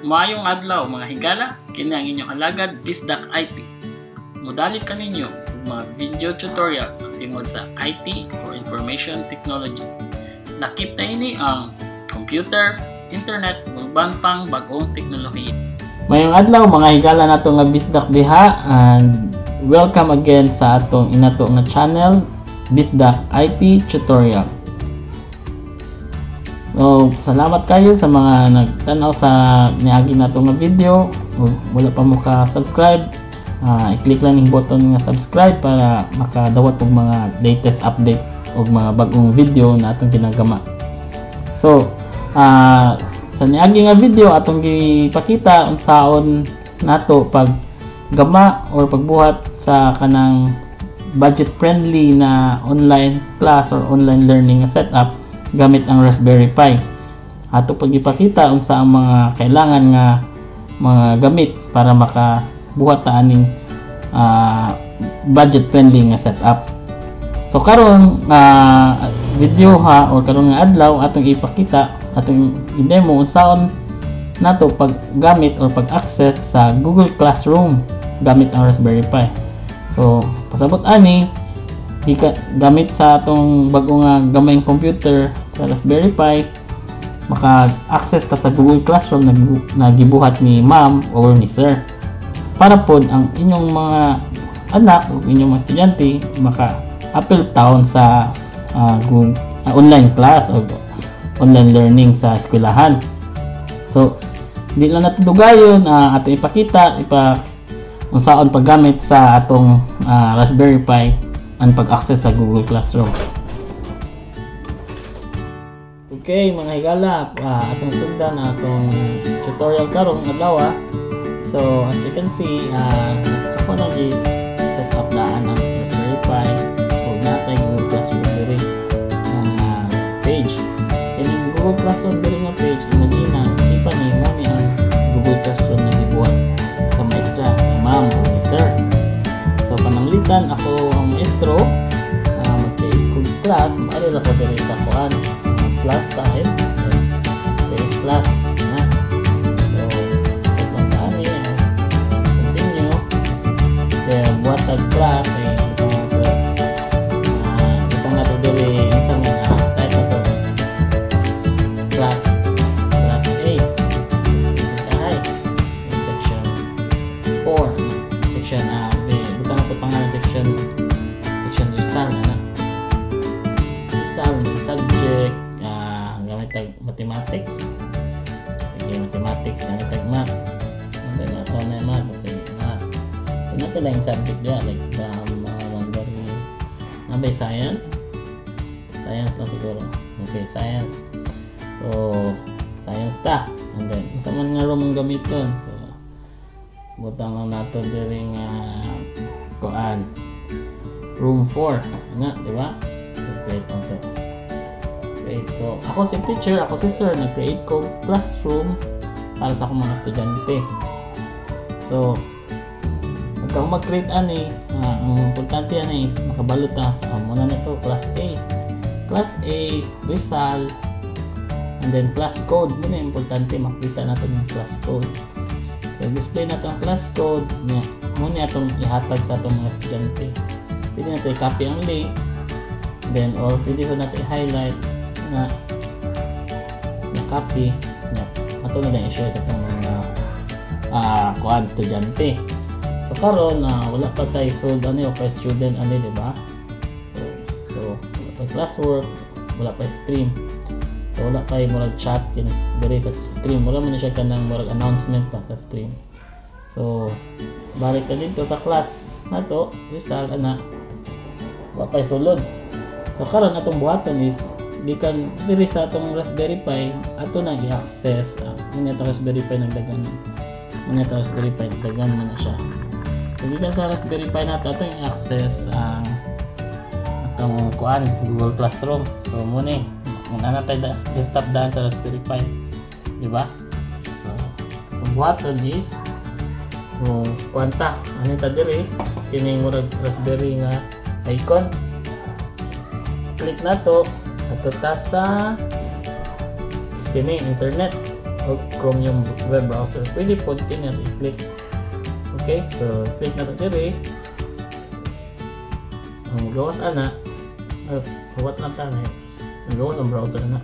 Maayong adlaw, mga higala, kini ang inyong alagad, Bisdak IT. Mudalit kaninyo og mga video tutorial tingod sa IT or Information Technology. Lakip na ini ang computer, internet, ug uban pang bag-ong teknolohiya. Maayong adlaw, mga higala nato nga Bisdak diha, and welcome again sa atong inato nga channel, Bisdak IT Tutorial. So, salamat kayo sa mga nagtanaw sa niagi nato nga video. Ug wala pa mo ka subscribe, i-click lang yung button nga subscribe para makadawat og mga latest update og mga bagong video na atong ginagama. So, sa niagi nga video, atong gipakita unsaon nato pag gama or pagbuhat sa kanang budget friendly na online class or online learning nga setup gamit ang Raspberry Pi. Ato pagipakita unsa ang mga kailangan nga mga gamit para makabuhat ta aning budget friendly nga setup. So karon video ha or karon nga adlaw, atong ipakita, atong i-demo unsaon nato paggamit or pag-access sa Google Classroom gamit ang Raspberry Pi. So pasabot ani gika, gamit sa atong bago nga gamayng computer sa Raspberry Pi, maka-access ta sa Google Classroom na gibuhat ni ma'am or ni sir para pod ang inyong mga anak o inyong mga estudyante maka-apil taon sa Google, online class o online learning sa eskwelahan. So, di lang nato dugayon, atong ipakita ipa unsaon paggamit sa atong Raspberry Pi ang pag-access sa Google Classroom. Okay, mga higala, atong sundan na atong tutorial karong adlaw. So, as you can see, ako nang i-set up daan ang Raspberry Pi ug naa tay Google Classroom diri page. Kining Google Classroom diri nga page, imagine na sipa ni mo ni ang Google Classroom na gibuhat sa maestra, ni ma'am o ni sir. So, pananglitan ako ang maestro, mag-create kog class, maari ra ko diri sa kuan, plus side, create class na. So, set lang ta ani, continue. Then, buhat tag class, ay butang nato, butang nato diri, unsa man type na to, class, class A, hi, in section 4, section B, butang nato pangalan section Rizal, ana. Rizal, subject, gamit tag mathematics. Sige, mathematics, gamit tag math. Ano na to na math, sige, math. So, nato lang yung subject diya, like, wondering, nabay science? Science lang siguro. Okay, science. So, science ta. And then, unsa man nga room ang gamiton? So, butang lang nato diri nga kuan, room 4 nga, di ba? So, create lang to. Create. So, ako si teacher, ako si sir, nag-create ko classroom para sa akong mga estudyante. So, pagka mag-create ani, ang importante ani is makabalo ta sa muna nito class A. Class A, Rizal, and then class code. Muna importante makita natin yung class code. So, display nato ang class code niya. Muna atong ihatag sa atong mga estudyante. Pwede nato i-copy ang link, then or pwede ko nato i-highlight na na copy na ato na lang i-share sa atong mga kuan, estudyante. So karon na wala pa tay sold ani o pa student ani, di ba? So wala pa classwork, wala pa stream. So wala pa murag chat kin diri sa stream, wala man siya kanang murag announcement pa sa stream. So balik ta dito sa class nato, Rizal ana, wa pa sulod. So karon atong buhaton is gikan diri sa atong Raspberry Pi ato nang i-access atong Raspberry Pi nagdagan man atong Raspberry Pi, nagdagan man na siya. So gikan sa Raspberry Pi nato atong i-access ang atong kuan, Google Classroom. So mo ni muna tayo desktop daan sa Raspberry Pi, di ba? So atong buhaton is kung kuanta ano ta diri kining murag raspberry nga icon, click nato ato ta sa kini internet. o Chromium web browser. Pwede po kini i-click. Okay, so click na to diri. Ang gawas ana, huwat lang ta na. Nagawas ang browser na.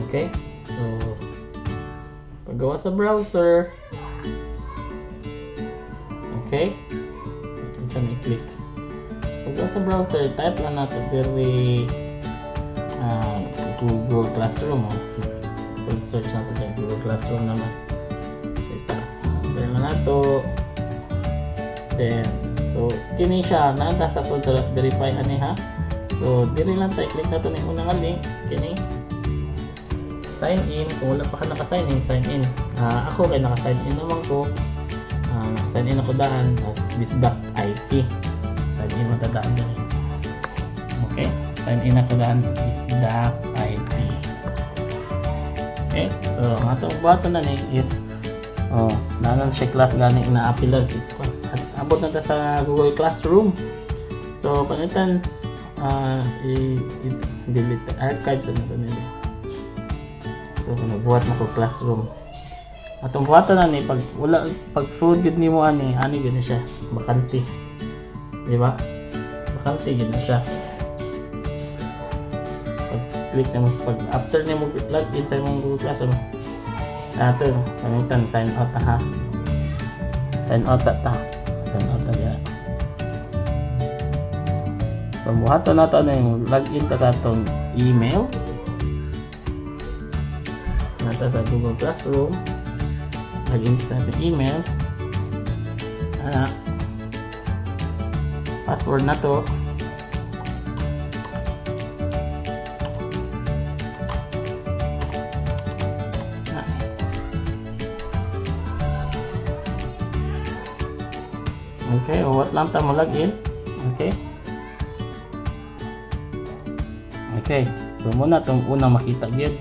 Okay, so paggawas sa browser, okay, ito na i-click. So, paggawas sa browser, type lang natin diri Google Classroom. Oh. Search natin dyan, Google Classroom naman. So, ito lang nato. Then, so kini siya, naanta sa sud sa Raspberry Pi ani ha. So, diri lang tayo, click nato ni unang link, kini. Sign in, kung wala pa ka naka-sign in, sign in. Ako kay naka-sign in naman ko. Naka-sign in ako daan as bisdak.it. Sign in mo daan diri. Okay, sign in ako daan bisdak.it. Okay, so ang atong button na ni is oh, naa siya class gani na apilan si at abot na ta sa Google Classroom. So panitan i-delete archive sa nato nila. So nagbuhat mo ko classroom. Atong buhaton na ni pag wala pag sud gid nimo ani ani gid na siya bakante. Di ba? Bakante gid na siya. Pag click na mo sa pag after nimo log in sa imong Google Classroom. Ato panitan sign out ha. Sign out ta. Sign out ta diha. So buhaton nato ani log in ta sa atong email. Nata sa Google Classroom, login sa ating email, password na to, okay, what lang ta mo login. Okay, okay, so muna tong unang makita gyud.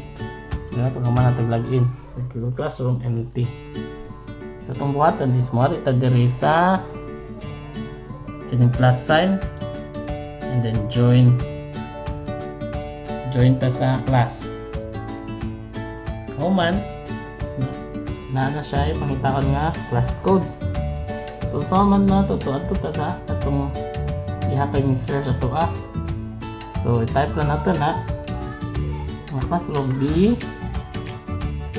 Diba, pag human natin login sa Google Classroom, empty. Sa itong buhatan is mo ta diri sa kining plus sign and then join ta sa class. Human na na siya ipangitaon nga class code. So sa man na to ato ta sa atong ihatag ni sir sa to a. So i-type lang nato na ang classroom B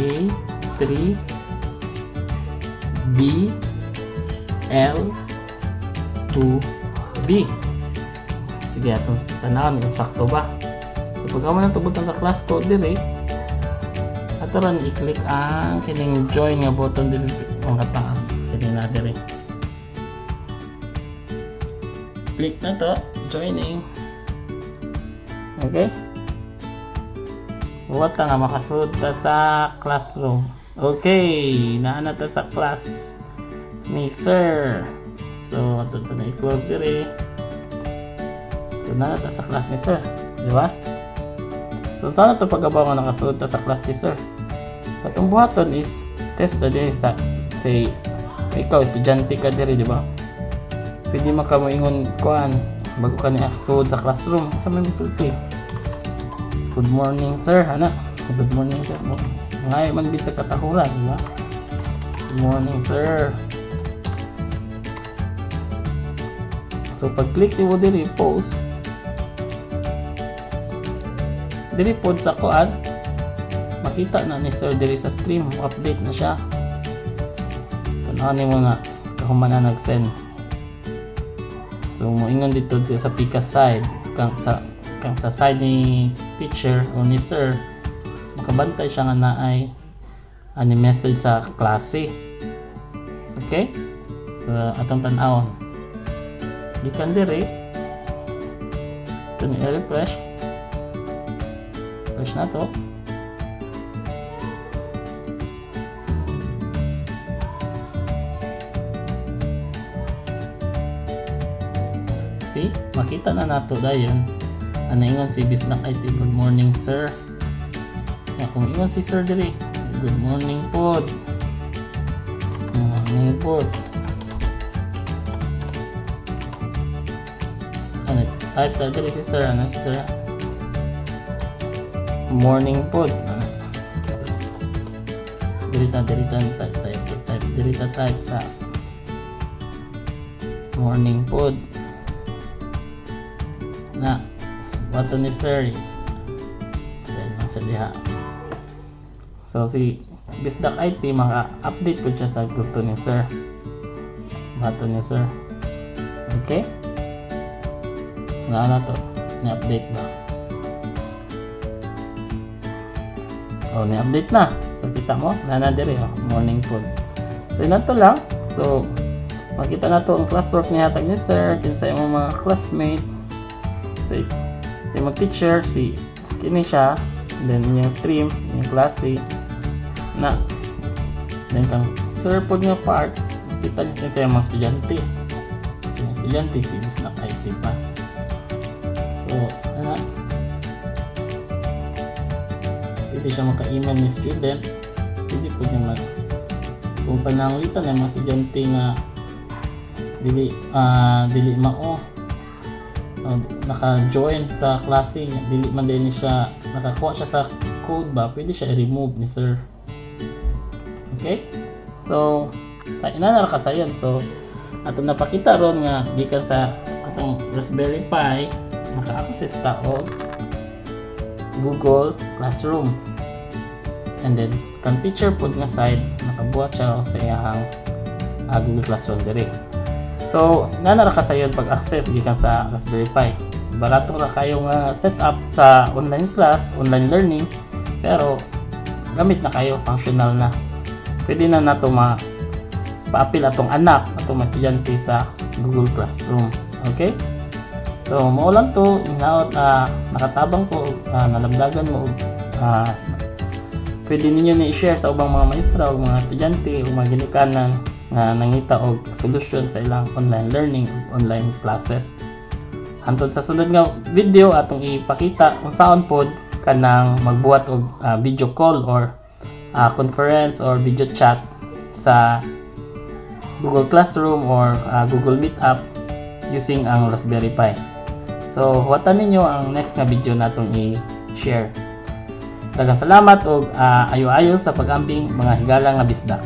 A 3 B L 2 B. Sige, atong tanawon kung sakto ba. So pag amo na tubutan sa class code diri, ato ron i-click ang kining join nga button diri ang kataas kini na diri. Click na to, joining. Okay? Buhat nga makasud ta sa classroom. Okay, naa na ta sa class ni sir. So ato ta na i-close diri. So naa na ta sa class ni sir, di ba? So sana to pag-abaw nga nakasud ta sa class ni sir. Sa atong buhaton is test na diri sa say ikaw estudyante ka diri, di ba? Pwede man ka moingon kuan bago ka ni sud sa classroom. Sa may misulti. Good morning sir, ana. Good morning sir. Ngay man dito katahuran, di ba? Good morning sir. So pag click nimo diri post, diri pod sa kuan, makita na ni sir diri sa stream, update na siya. Tan-awon nimo na kahuman na nag-send. So moingon dito sa pika side, kang sa side ni teacher o ni sir, makabantay siya nga naay ani message sa klase. Okay? So atong tan-awon. Gikan diri, ito ni refresh. Refresh na to. See? Makita na nato dayon. Ano ingon si Bisdak IT, good morning sir. Ya, kung ingon si sir diri, good morning pod. Good morning pod. Ano, type ta diri si sir, ano si sir? Morning pod. Diri ta type sa type, diri ta type sa morning pod na button ni sir is send lang siya diha. So si Bisdak IT maka-update po siya sa gusto ni sir, button ni sir. Okay na na to, ni-update ba? Oh, ni-update na. So kita mo na diri, oh, morning food. So ina to lang. So makita na to ang classwork ni hatag ni sir, kinsa imong mga classmate. So imong teacher si kini siya, then inyong stream, inyong klase na. Then kang sir pod nga part, kita kinsa imong estudyante. Imong estudyante si Bisdak IT pa. So ana, pwede siya maka-email ni student. Pwede po niya mag kung pananglitan ang mga estudyante nga dili mao naka-join sa klase niya, dili man din siya nakakuha siya sa code ba, pwede siya i-remove ni sir. Okay? So sa ina na kasayon. So atong napakita ron nga gikan sa atong Raspberry Pi naka-access ta og Google Classroom, and then kan teacher pod nga side nakabuhat siya sa iyang Google Classroom diri. So nana ra kasayon pag-access gikan sa Raspberry Pi. Barato ra kayo nga setup sa online class, online learning, pero gamit na kayo, functional na. Pwede na nato ma paapil atong anak, atong mga estudyante sa Google Classroom. Okay? So mao lang to, hinaot nakatabang ko, nalamdagan mo, pwede ninyo ni i-share sa ubang mga maestra o mga estudyante o mga ginikanan nga nangita og solusyon sa ilang online learning, online classes. Hantod sa sunod nga video, atong ipakita kung saon pod kanang magbuhat og video call or conference or video chat sa Google Classroom or Google Meetup using ang Raspberry Pi. So, huwatan ninyo ang next nga video natong i-share. Daghang salamat og ayo-ayo sa pag-ambing, mga higala nga bisdak.